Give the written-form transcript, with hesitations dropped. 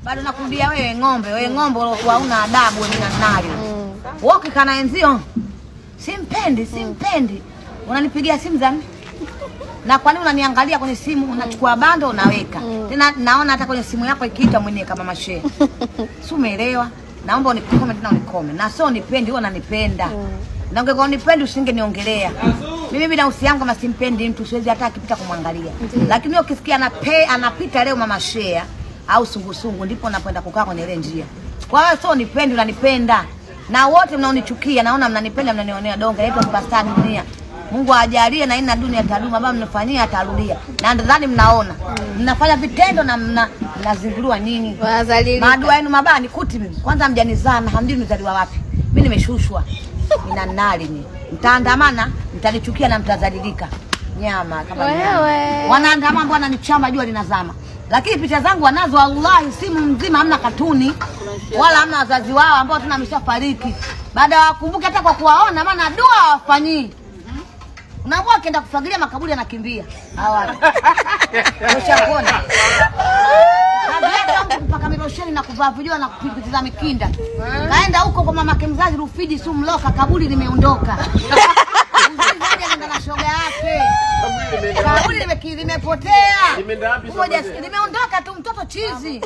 Bado nakurudia wewe ng'ombe, wewe ng'ombe uliokuwa huna adabu wewe na nani. Wewe ukikaa na wenzio simpendi, simpendi. Unanipigia simu za nini? Na kwa nini unaniangalia kwenye simu, unachukua bando unaweka. Tena naona hata kwenye simu yako ikiita mwenyewe kama mashehe. Si umeelewa? Naomba unikome tena unikome. Na sio unipendi, wewe unanipenda. Na ungekuwa unipendi usingeniongelea. Mimi binafsi yangu kama simpendi mtu siwezi hata akipita kumwangalia. Lakini wewe ukisikia anapita leo mama shea au sungusungu ndipo nakwenda kukaa kwenye ile njia. Kwa hiyo sio unipendi, unanipenda. Na wote mnaonichukia naona mnanipenda, mnanionea donge, naitwa superstar dunia. Mungu ajalie na ina dunia taduma, baba mnafanyia atarudia. Na nadhani mnaona. Mnafanya vitendo na mnazinguliwa nyinyi. Wanadhalilika. Maadui yenu mabaya ni kuti mimi. Kwanza hamjanizaa na hamjui nimezaliwa wapi. Mimi nimeshushwa. Nina nali mimi. Mtaandamana, mtanichukia na mtadhalilika. Nyama kama nyama. Wewe. Wanaandamana mbona nichama jua linazama. Lakini picha zangu wanazo wallahi, simu mzima hamna katuni wala hamna wazazi wao ambao tena wameshafariki. Baada ya wakumbuke hata kwa kuwaona, maana dua hawafanyii. Unaambiwa akienda kufagilia makaburi anakimbia. Hawa. Ushakuona? Kazi yake mtu kupaka milosheni na kuvaa vijua na kupikiza mikinda. Kaenda huko kwa mamake mzazi Rufiji su mloka kaburi limeondoka. Mzazi anaenda na shoga yake. Kaburi limepotea. Limeenda wapi? Mmoja limeondoka tu mtoto chizi.